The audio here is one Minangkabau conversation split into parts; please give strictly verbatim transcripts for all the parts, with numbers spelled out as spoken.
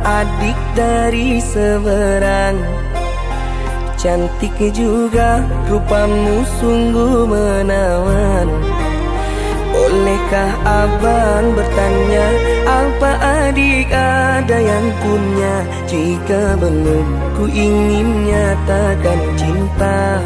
Adik dari seberang, cantik juga rupamu, sungguh menawan. Bolehkah abang bertanya, apa adik ada yang punya? Jika belum, ku ingin nyatakan cinta.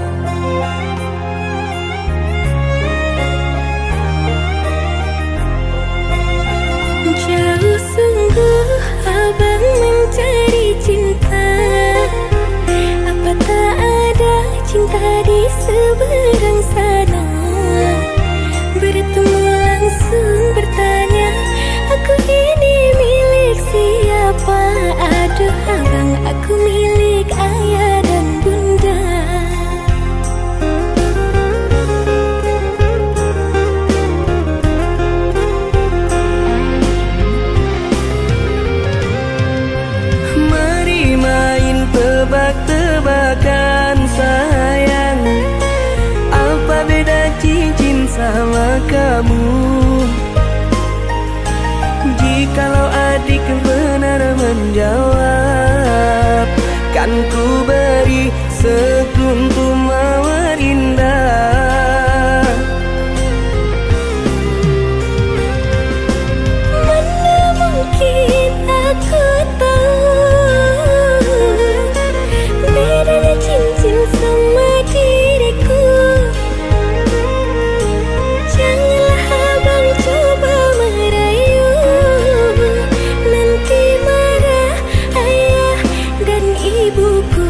Jauh sungguh abang mencari cinta, apa tak ada cinta di seberang sana? Bertemu langsung bertanya, aku ini milik siapa? Aduh abang, aku milik ayah dan bunda. Mari main tebak-tebakan sayang, apa beda cincin sama kamu? Jikalau adik benar menjawab, kan ku beri sekuntum mawar indah. Mana mungkin aku tahu bedanya cincin sama diriku. Janganlah abang coba merayu, nanti marah ayah dan ibuku.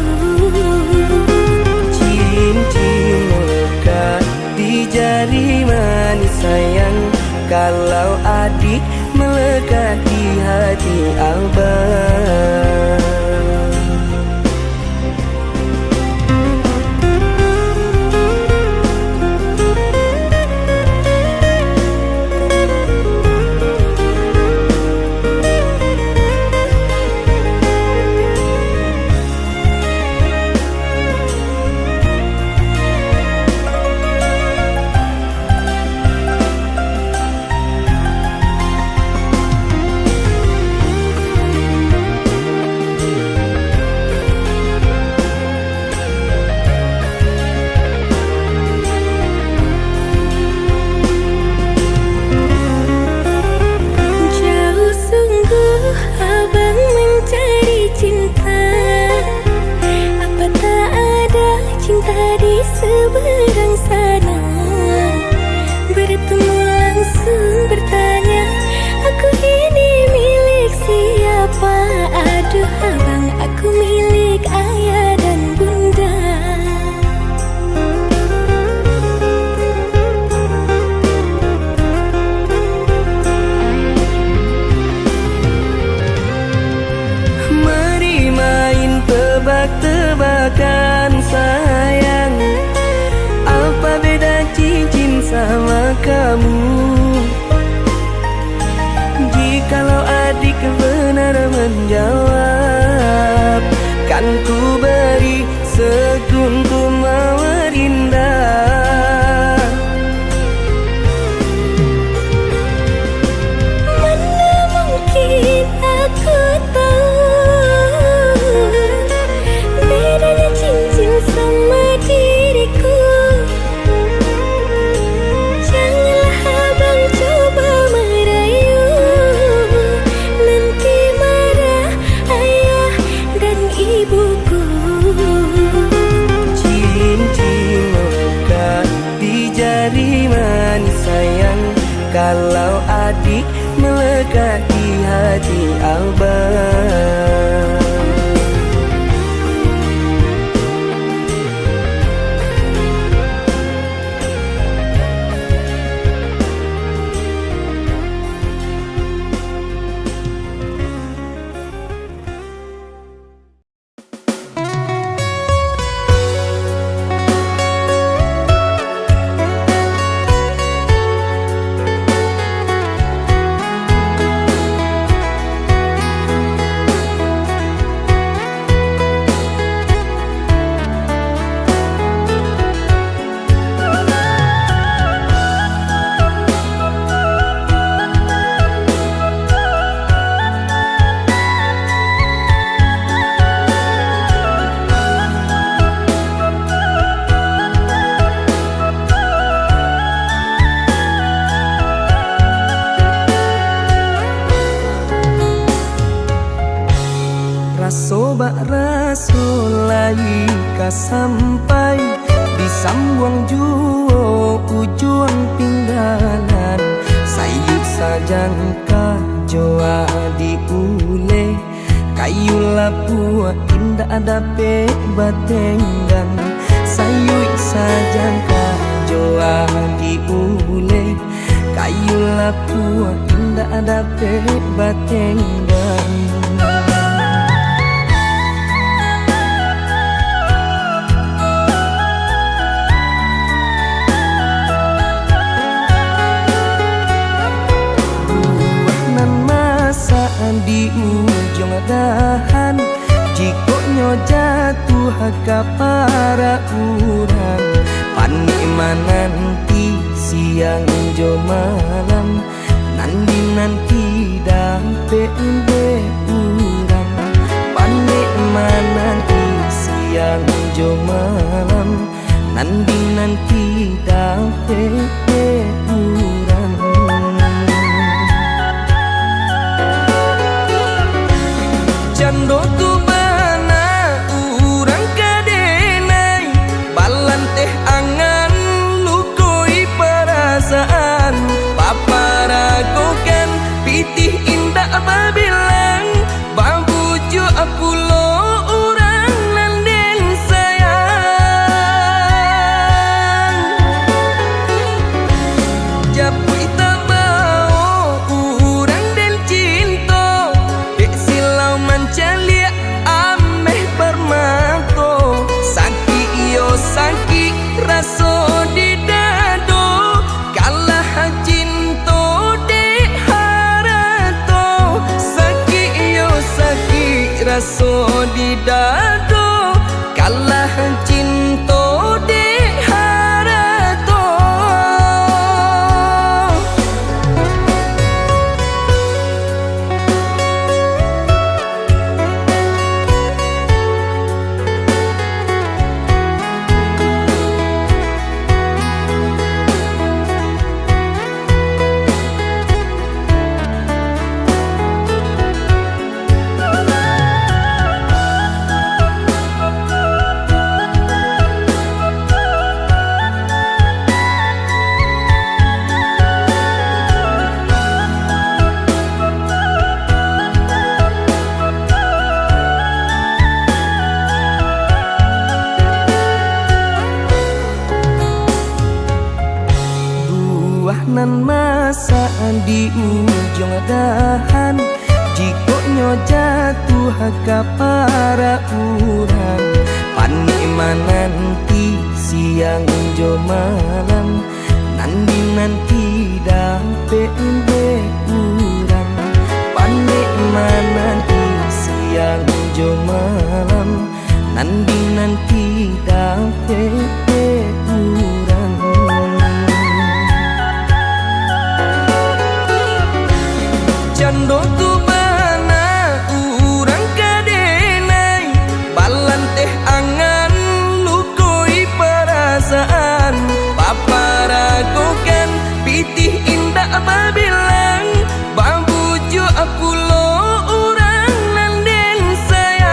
Cincin melekat di jari manis sayang, kalau adik melekat di hati abang. Jauh sungguh abang mencari cinta, apa tak ada cinta di seberang sana? Bertemu langsung bertanya, aku ini milik siapa? Aduh abang, aku milik ayah dan bunda. Mari main tebak-tebakan sayang, apa beda cincin sama kamu? Jikalau adik benar menjawab, kan ku beri sekuntum mawar indah. Mana mungkin aku tahu bedanya cincin sama diriku. Janganlah abang coba merayu, nanti marah ayah dan ibuku. Cincin melekat di jari manis sayang, kalau adik melekat di hati abang. Puak indak dapek batenggang, sayuik sajangka jo adi uleh. Kayu lapuak indak dapek batenggang. Buah nan masak di ujuang dahan, jikok nyo jatuah ka parak urang, panek mananti siang jo malam, nan dinanti dapek dek urang. Panek mananti siang jo malam, nan dinanti dapek dek urang. Cando tu bana urang ka denai, balanteh angan lukoi parasaan, paparagokan pitih indak babilang, babujuak pulo urang nan den sayang. Japuik tabao urang den cinto, dek silau mancaliak ameh parmato. Sakik iyo sakik raso di dado, kalah cinto dek harato. Sakik iyo sakik raso di dado, kalah cinto dek harato. Buah nan masak di ujuang dahan, jikok nyo jatuah ka parak urang, panek mananti siang jo malam, nan dinanti dapek dek urang. Panek mananti siang jo malam, nan dinanti dapek dek urang. Cando tu bana urang ka denai, balanteh angan lukoi parasaan, paparagokan pitih indak babilang, babujuak pulo urang nan den sayang.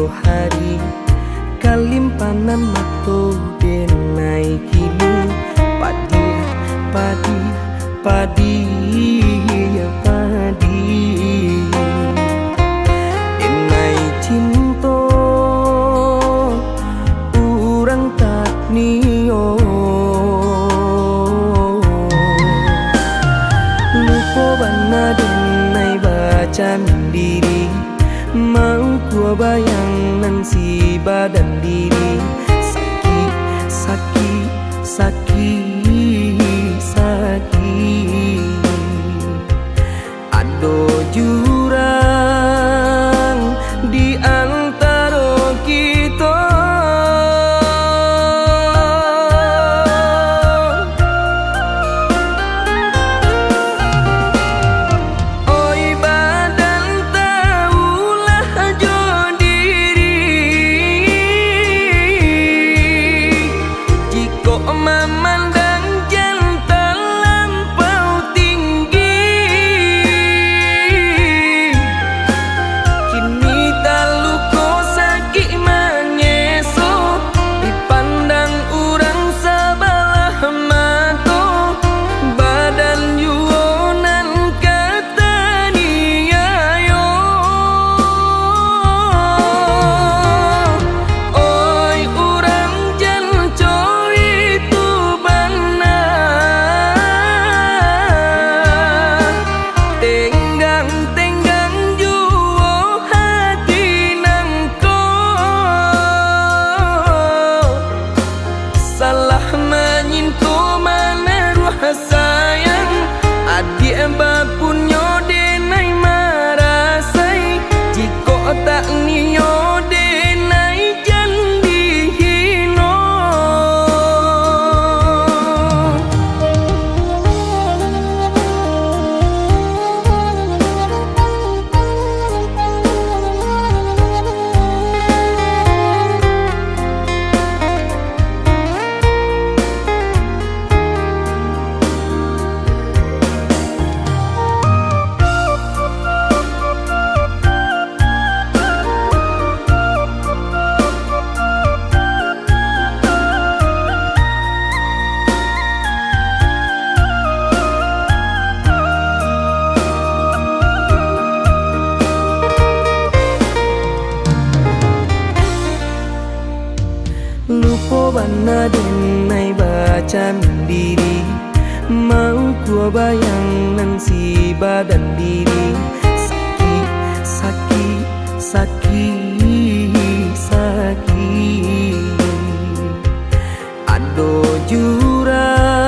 Hari kalimpanan mato denai kini, padiah, padiah, padiah, padiah. Denai cinto urang tak nio. Lupo bana denai bacandiri, mangko bayang nan si badan diri. Sakik, sakik, sakik, sakik. Ado jurang di antaro kito. Oi badan, taulah jo diri. Jikok mamandang jan talampau tinggi, kini taluko sakik manyeso, dipandang urang sabalah mato, badan juo nan ka taniayo. Oi urang, jan co itu bana, tenggang-tenggang juo hati nangko. Salah manyinto manaruah sayang, adiak bapunyo denai marasai, jikok tak nio denai jan dihino. Lupo bana denai bacandiri, mangko bayang nan si badan diri. Sakik, sakik, sakik, sakik. Ado jurang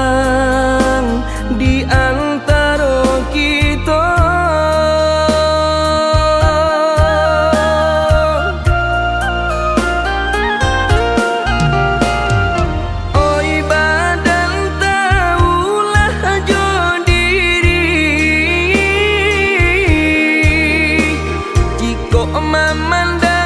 di antaro kito. Oi badan, taulah jo diri. Jikok mamandang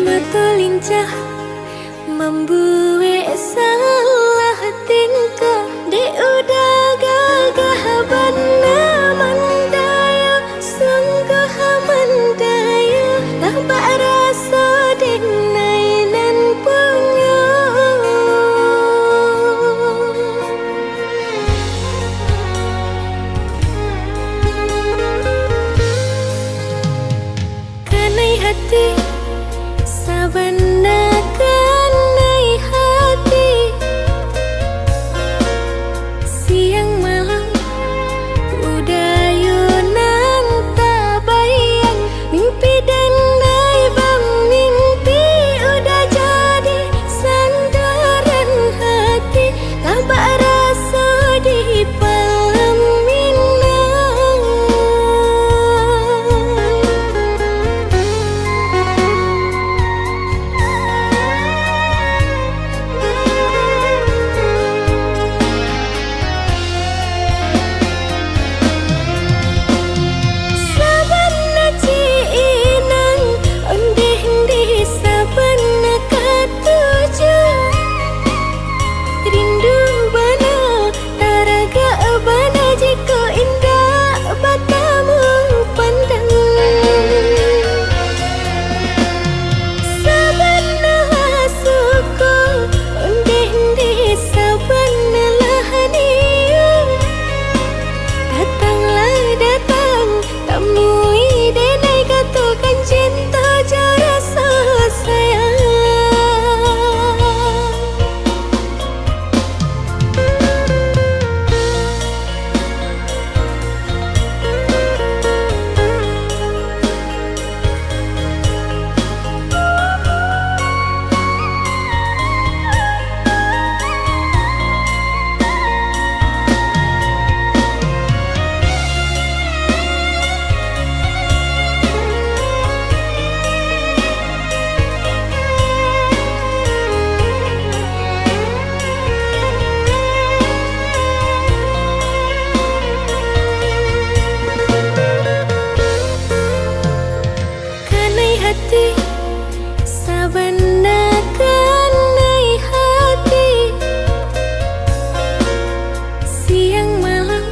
Atau lincah mambuek salah tingkah, dek udah gagah bana mandaya, sungguah mandaya, lah bak raso dek nai nan punyo. Kanai hati, sabana kanai hati. Siang malam, udah yo nan tabayang. Mimpi denai bamimpi, udah jadi sandaran hati. Lah bak raso di palam minang. Sabana ciek inang, ondeh-ondeh sabana katuju. Rindu bana, taragak bana jikok indak batamu pandang. Sabana suko, ondeh-ondeh sabana lah niyo. Datanglah datang, tamui denai, katokan cinto jo raso sayang. Kanai hati, sabana kanai hati. Siang malam,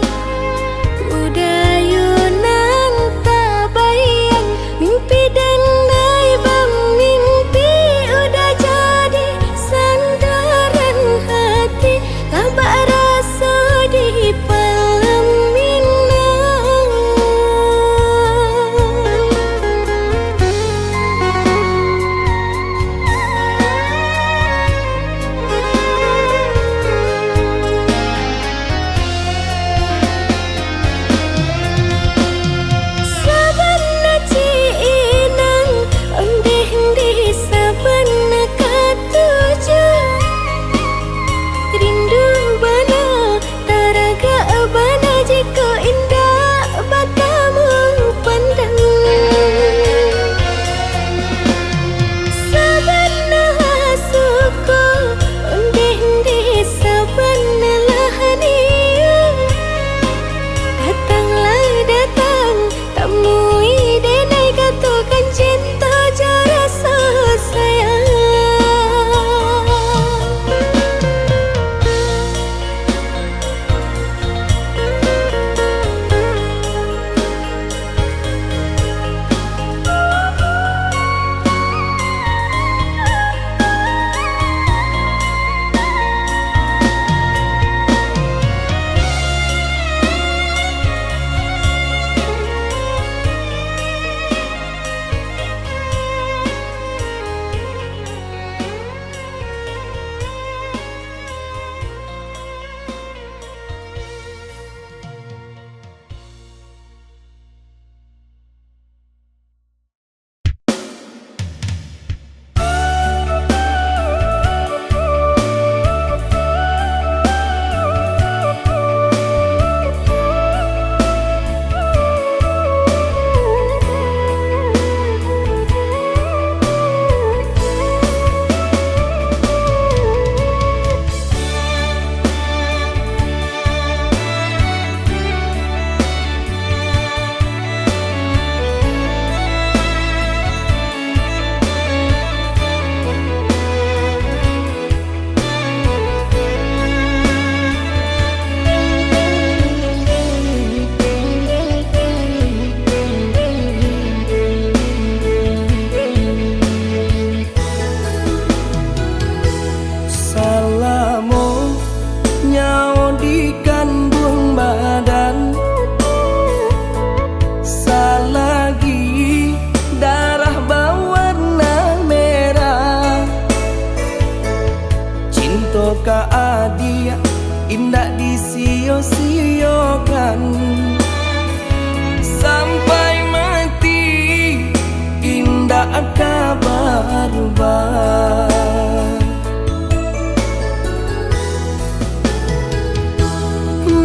udah yo nan tabayang. Mimpi denai bamimpi, udah jadi sandaran hati. Lah bak raso di palam minang.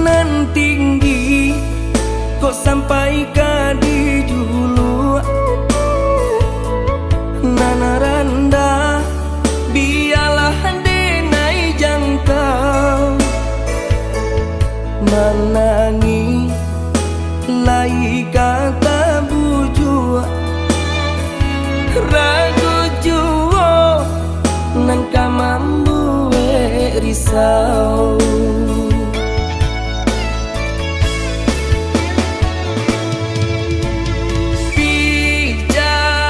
Nan tinggi kok sampai ka dijuluak, nan randah bialah denai jangkau. Manangih lai ka tabujuak, ragu juo nan ka mambuek risau.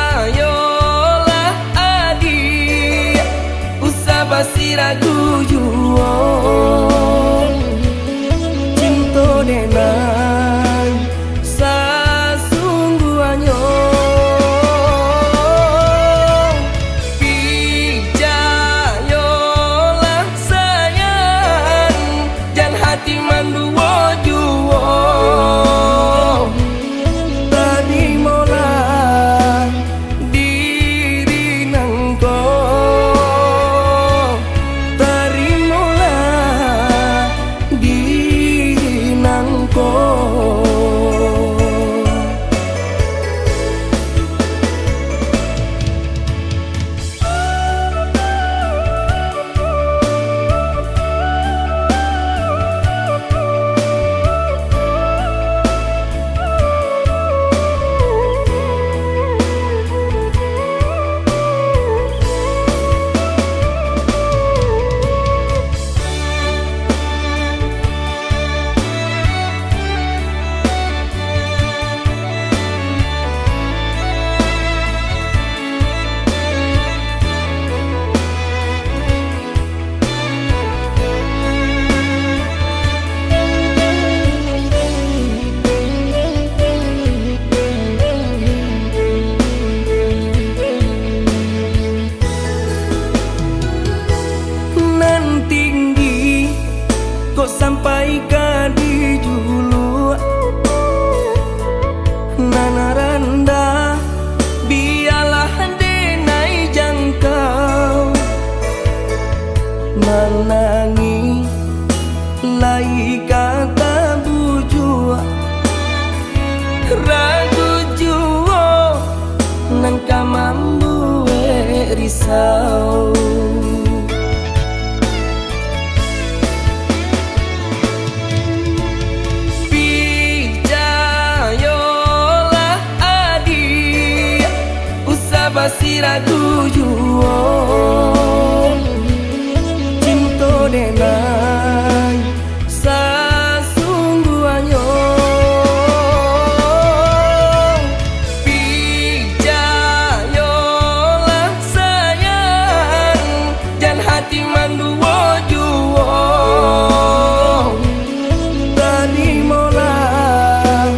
Picayolah adiak, usah basiragu juo. Cinto dek nan sasungguahnyo. Picayolah sayang, jan hati manduo juo. Tarimolah diri nangko, tarimolah diri nangko. Nan tinggi kok sampai ka dijuluak, nan randah bialah denai jangkau. Manangih lai ka tabujuak, ragu juo nan ka mambuek risau. Picayolah adiak, usah basiragu juo. Cinto dek nan sasungguahnyo. Picayolah sayang, jan hati manduo juo. Tarimolah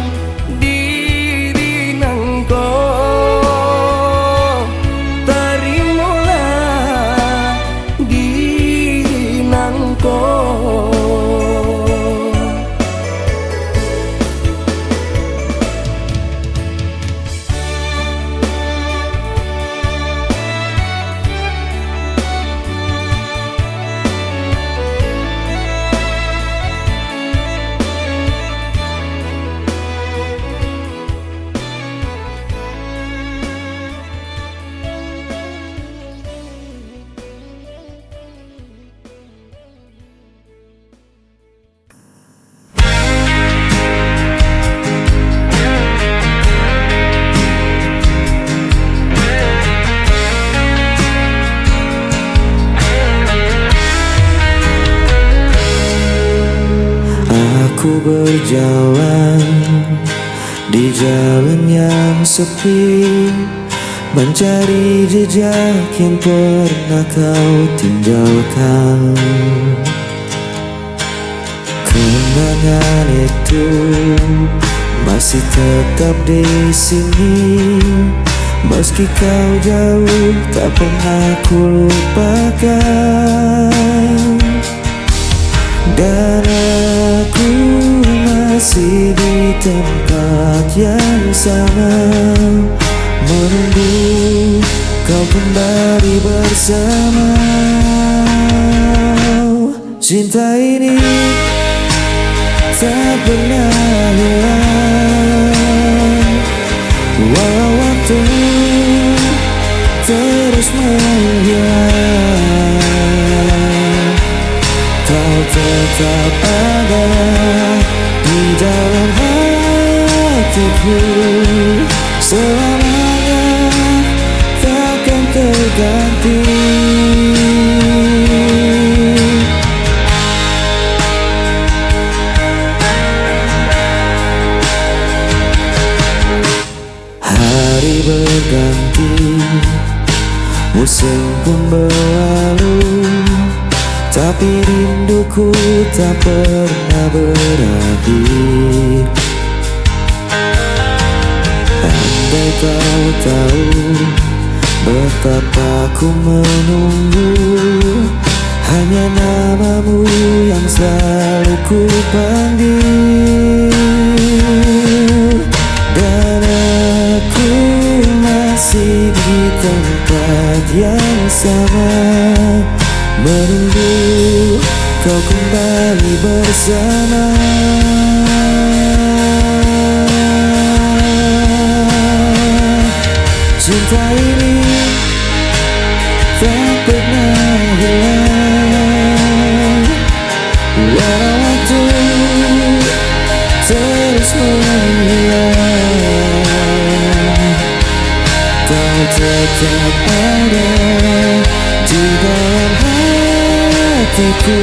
diri nangko, tarimolah diri nangko. Aku berjalan di jalan yang sepi, mencari jejak yang pernah kau tinggalkan. Kenangan itu masih tetap di sini, meski kau jauh tak pernah ku lupakan. Dan aku masih di tempat yang sama, menunggu kau kembali bersama. Cinta ini tak pernah hilang, walau waktu terus menghilang. Kau tetap ada di dalam hatiku, selamanya takkan terganti. Hari berganti, musim pun berlalu, tapi rinduku tak pernah berakhir. Andai kau tahu betapa ku menunggu, hanya namamu yang selalu ku panggil. Dan aku masih di tempat yang sama, menunggu kau kembali bersama. Cinta ini tak pernah hilang, walau waktu terus menghilang. Kau tetap ada di dalam hatiku,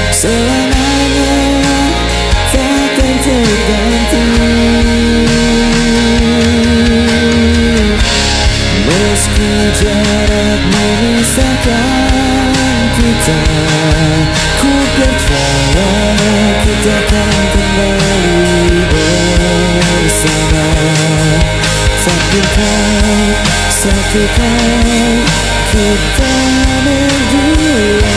selamanya takkan terganti. Meski jarak memisahkan kita, ku percaya kita akan kembali bersama. Takdirkan satu kali kita berdua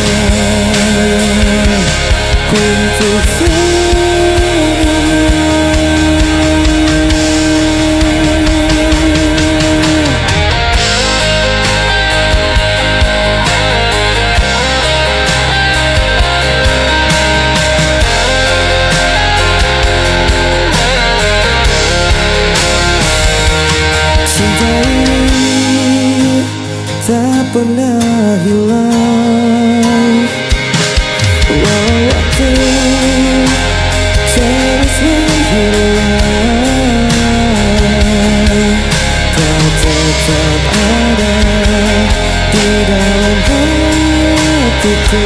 untuk selamanya. Cinta ini tak pernah hilang, walau waktu terus menghilang. Kau tetap ada di dalam hatiku,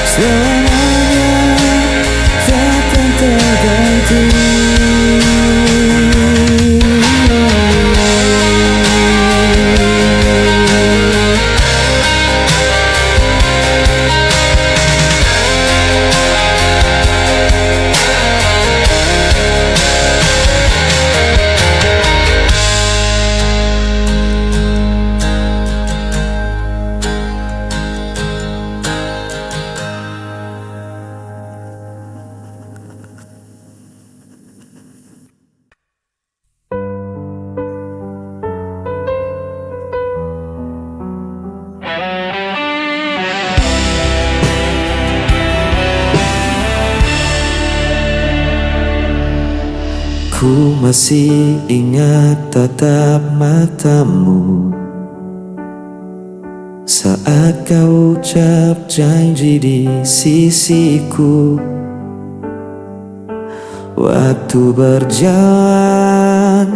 selamanya takkan terganti. Ku masih ingat tatap matamu, saat kau ucap janji di sisiku. Waktu berjalan,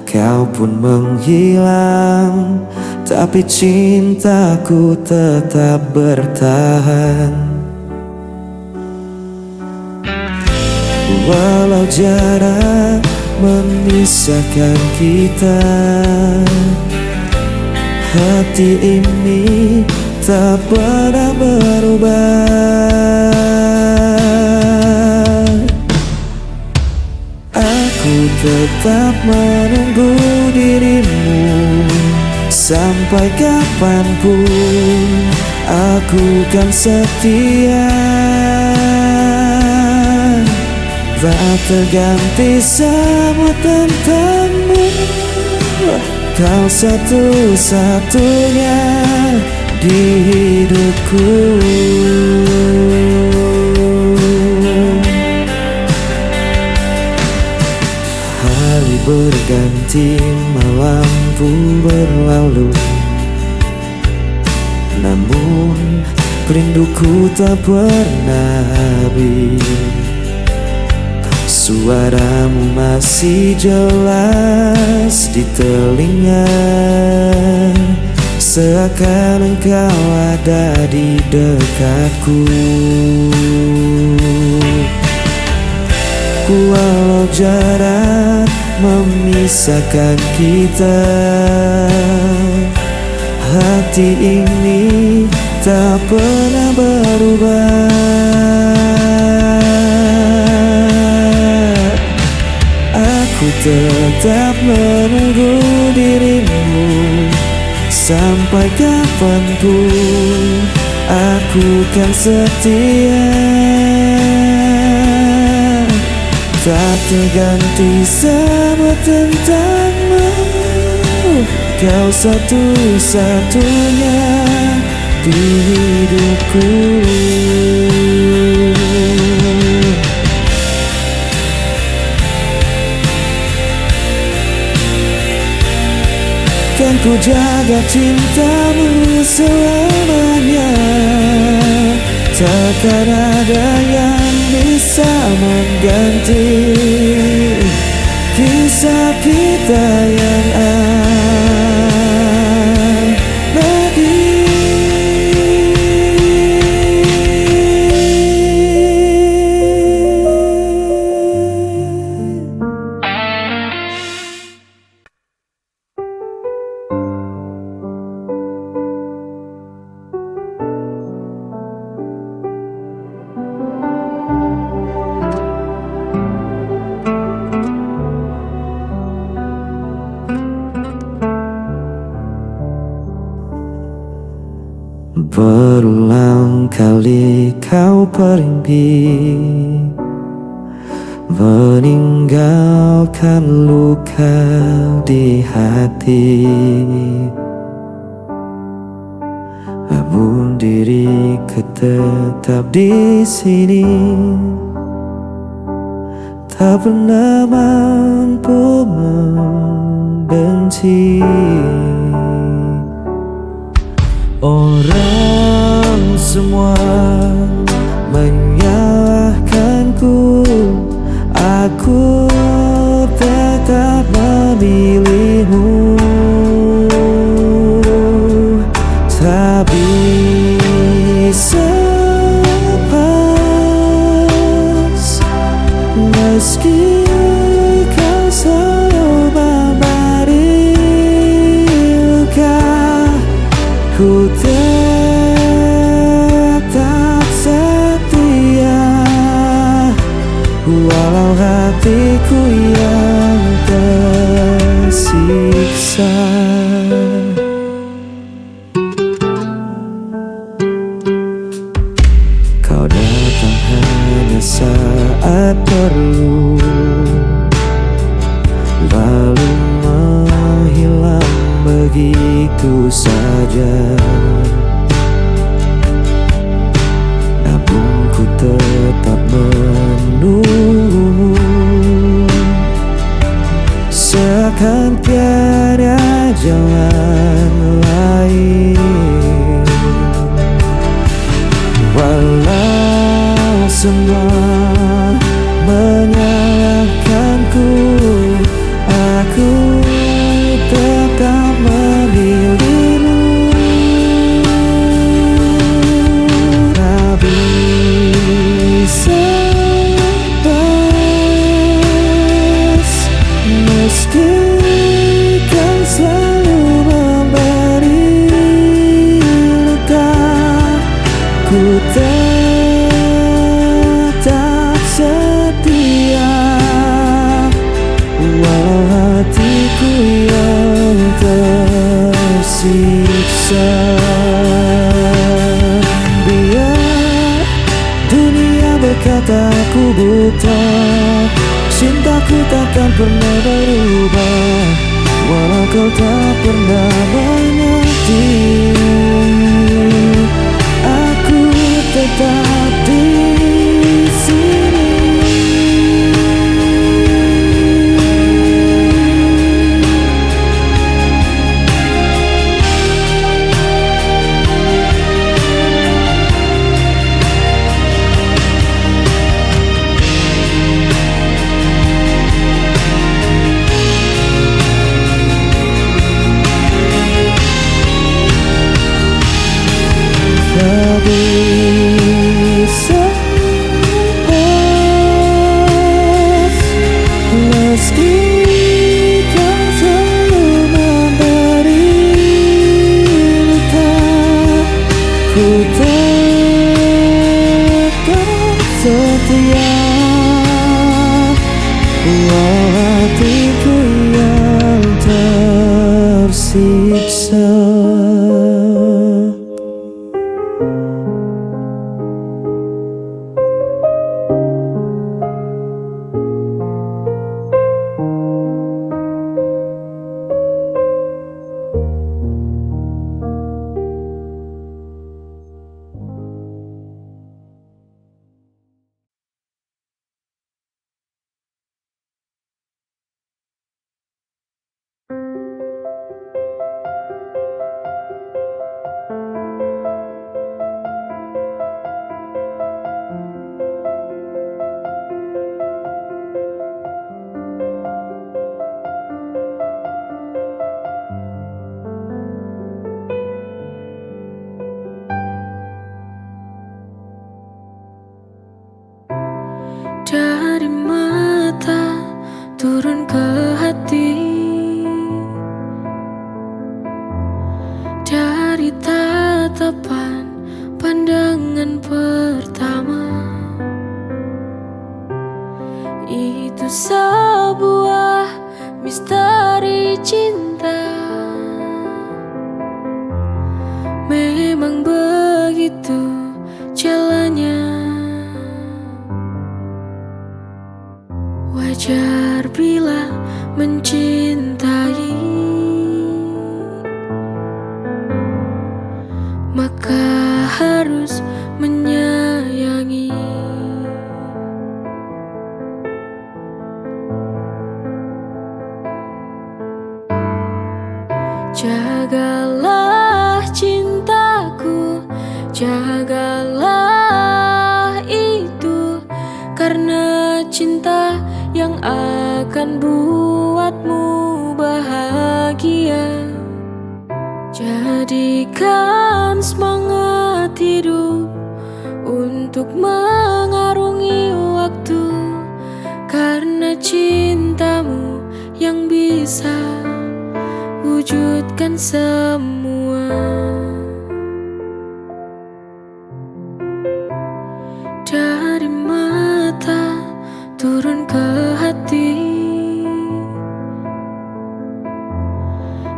kau pun menghilang, tapi cintaku tetap bertahan. Walau jarak memisahkan kita, hati ini tak pernah berubah. Aku tetap menunggu dirimu, sampai kapanpun aku kan setia. Tak terganti semua tentangmu. Kau satu-satunya di hidupku. Hari berganti, malam pun berlalu. Namun, rinduku tak pernah habis. Suaramu masih jelas di telinga, seakan engkau ada di dekatku. Walau jarak memisahkan kita, hati ini tak pernah berubah. Aku tetap menunggu dirimu, sampai kapanpun aku kan setia. Tak terganti semua tentangmu, kau satu-satunya di hidupku. Kan ku jaga cintamu selamanya. Takkan ada yang bisa mengganti kisah kita yang abadi. Berulang kali kau pergi, meninggalkan luka di hati. Namun diriku tetap di sini, tak pernah mampu membenci. Orang semua menyalahkanku, aku tetap memilihmu. Tak bisa lepas, meski kau selalu memberi luka. Ku tetap setia, walau hatiku yang tersiksa. Kau datang hanya saat perlu, lalu menghilang begitu saja. Namun ku tetap menunggumu, seakan tiada jalan lain. Walau semua menyalahkanku, aku tetap memilihmu. Tak bisa lepas, meski kau selalu memberi luka. Ku tetap setia, walau hatiku yang tersiksa. Biar dunia berkata aku buta, cintaku takkan pernah berubah. Walau kau tak pernah mengerti, aku tetap di sini. Tapi selepas, meski kau selalu memberi luka, ku tetap setia, walau hatiku yang tersiksa. Dari mata turun ke hati, dari tatapan pandangan pertama. Itu sebuah misteri cinta. Memang begitu jalannya. Wajar bila mencintai, maka harus menyayangi. Jagalah cintaku, jagalah itu, karena cinta yang akan buatmu bahagia. Jadikan semangat hidup untuk mengarungi waktu, karena cintamu yang bisa wujudkan semua. Dari mata turun ke hati,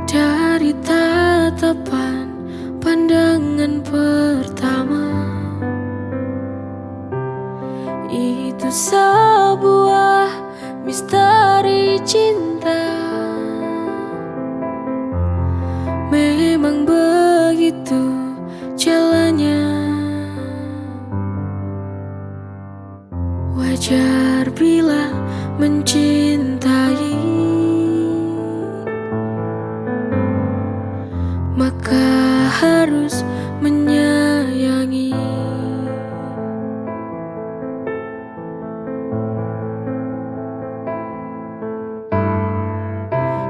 dari tatapan pandangan pertama. Itu sebuah misteri cinta. Memang begitu jalannya. Wajar bila mencintai, maka harus menyayangi.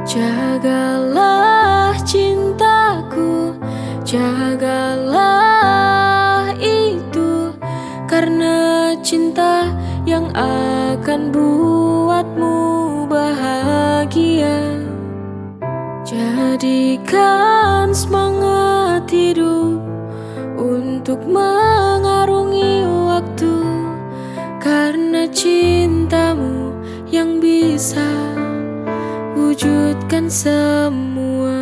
Jagalah cintaku, jagalah itu, karena cinta yang akan buatmu bahagia. Jadikan semangat hidup untuk mengarungi waktu, karena cintamu yang bisa wujudkan semua.